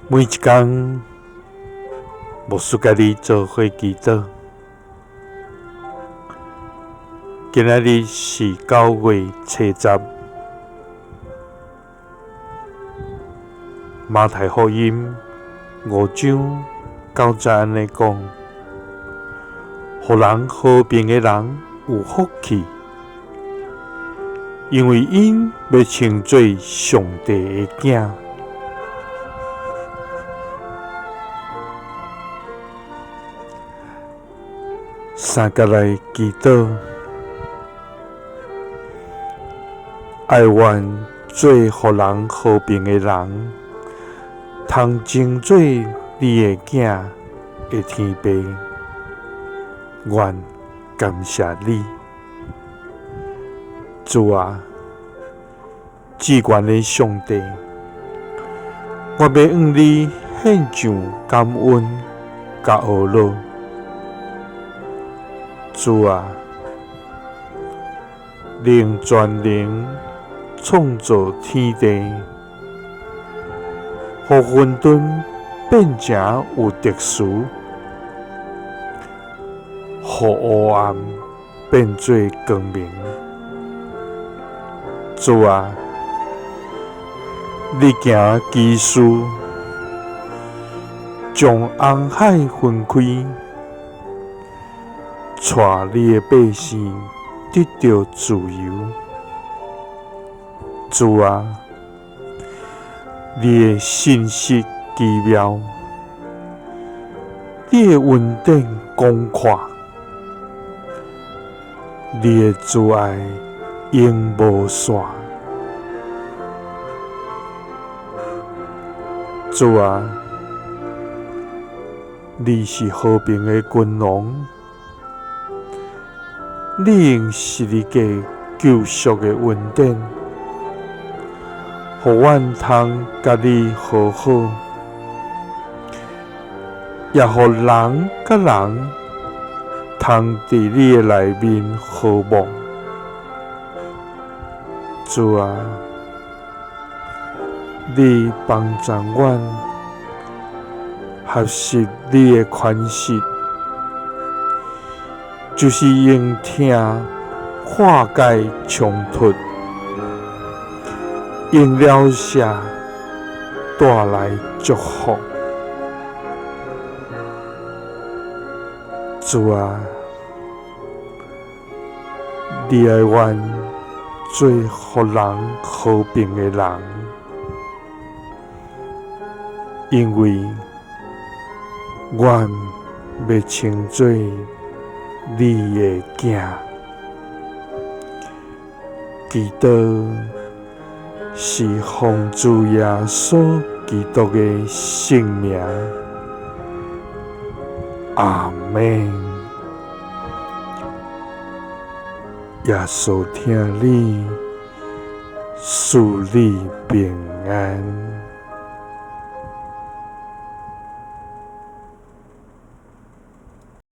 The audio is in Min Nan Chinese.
每一工，牧师佮你做伙祈祷。今仔日是9月初10，马太福音5章9节按呢讲：予人和平的人有福气，因为𪜶欲称做上帝的囝。三角来祈祷，哀愿做予人和平的人，通称做你的囝的天父。愿感谢你，主啊，至悬的上帝，我欲向你献上感恩佮呵咾。主啊，能全能创造天地，予混沌变成有秩序，予黑暗变做光明。主啊，你行奇事，将红海分开，带你的百姓得著自由。主啊，你的信实奇妙，你的恩典广阔，你的慈爱永无煞。主啊，你是和平的君王，你用十字架救赎的恩典，予阮通佮你和好，也予人佮人通伫你的内面和睦。主啊，你帮助阮学习你的款式，就是用疼化解冲突，用饶赦带来祝福。主啊，你爱阮做予人和平的人，因为阮欲称做你的囝。祈祷是奉主耶稣基督的圣名。阿们。耶稣疼你，赐你平安。